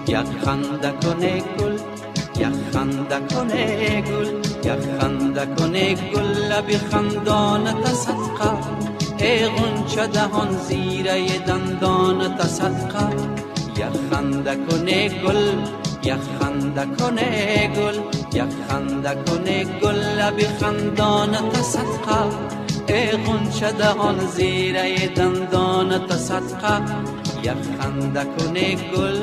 Як ханда куне гул, як ханда куне гул, як ханда куне гул, лаби хандонат садқа. Эй ғунча даҳон зираи дандонат садқа. Як ханда куне гул, як ханда куне гул, як ханда куне гул, лаби хандонат садқа. Эй ғунча даҳон зираи дандонат садқа. Як ханда куне гул.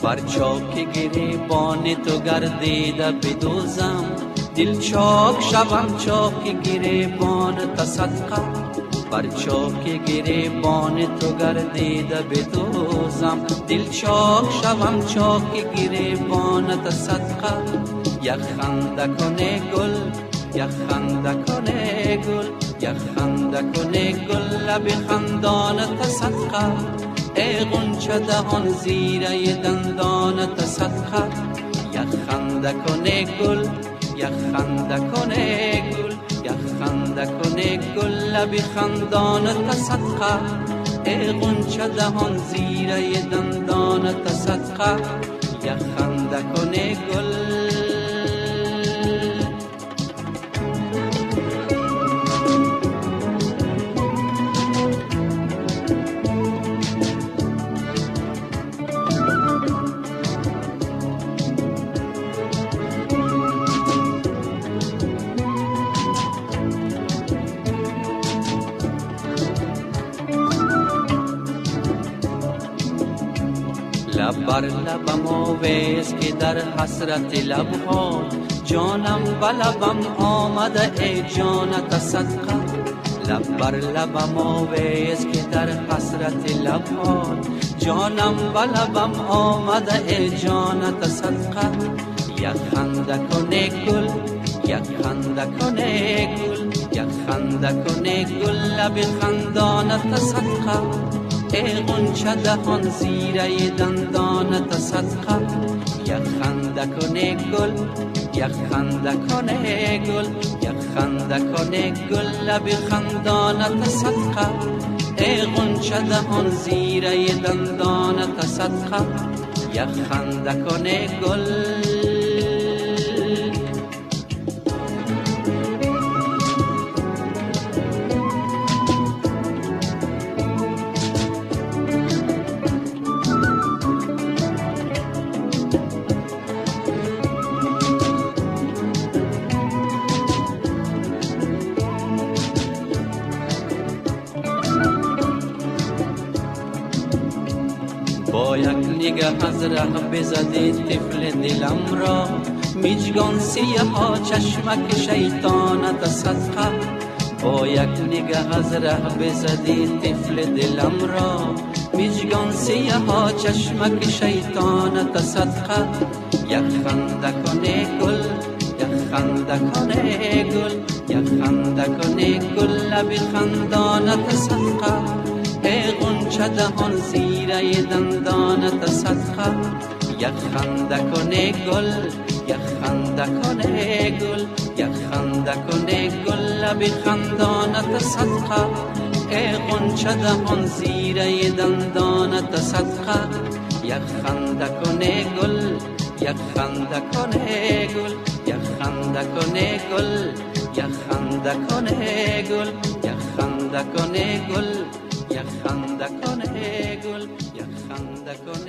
Бар чоки гиребони ту гардида бидӯзам, дил чок шавам чоки гиребони та садқа. Бар чоки гиребони ту гардида бидӯзам, дил чок шавам чоки гиребони та садқа. Як ханда куне гул, як ханда куне гул, як ханда куне гул, лаби хандона та садқа. Эй ғунча даҳон зираи дандонат садқа. Як ханда куне гул, як ханда куне гул, як ханда куне гул, лаби хандонат садқа. Эй ғунча даҳон зираи дандонат садқа. Як ханда куне гул. Лаб бар лабам овез ки дар ҳасрати лабҳо ҷонам ба лабам омада, эй ҷоната садқа. Лаб бар лабам овез ки дар ҳасрати лабҳо ҷонам ба лабам омада, эй ҷоната садқа. Як ханда куне гул, як ханда куне гул, як ханда куне гул, лаби хандоната садқа. Эй ғунча даҳон зираи дандонат садқа. Як ханда куне гул, як ханда куне гул, як ханда куне гул, лаби хандонат садқа. Эй ғунча даҳон зираи дандонат садқа. Як ханда куне гул. Бо як нигаҳ аз раҳ бизадӣ тифли дилам ро, миҷгон сиёҳо чашмаки шайтонат садқа. Бо як нигаҳ аз раҳ бизадӣ тифли дилам ро, миҷгон сиёҳо чашмаки шайтонат садқа. Як ханда куне гул, як ханда куне гул, як ханда куне гул, лаби хандонат садқа. Эй ғунча даҳон зираи дандонат садқа. Як ханда куне гул, як ханда куне гул, як ханда куне гул, лаби хандонат садқа. Эй ғунча даҳон зираи дандонат садқа. Як ханда куне гул, як ханда куне гул, як ханда куне гул, як ханда куне гул, як ханда куне гул, як ханда куне гул, як ханда куне.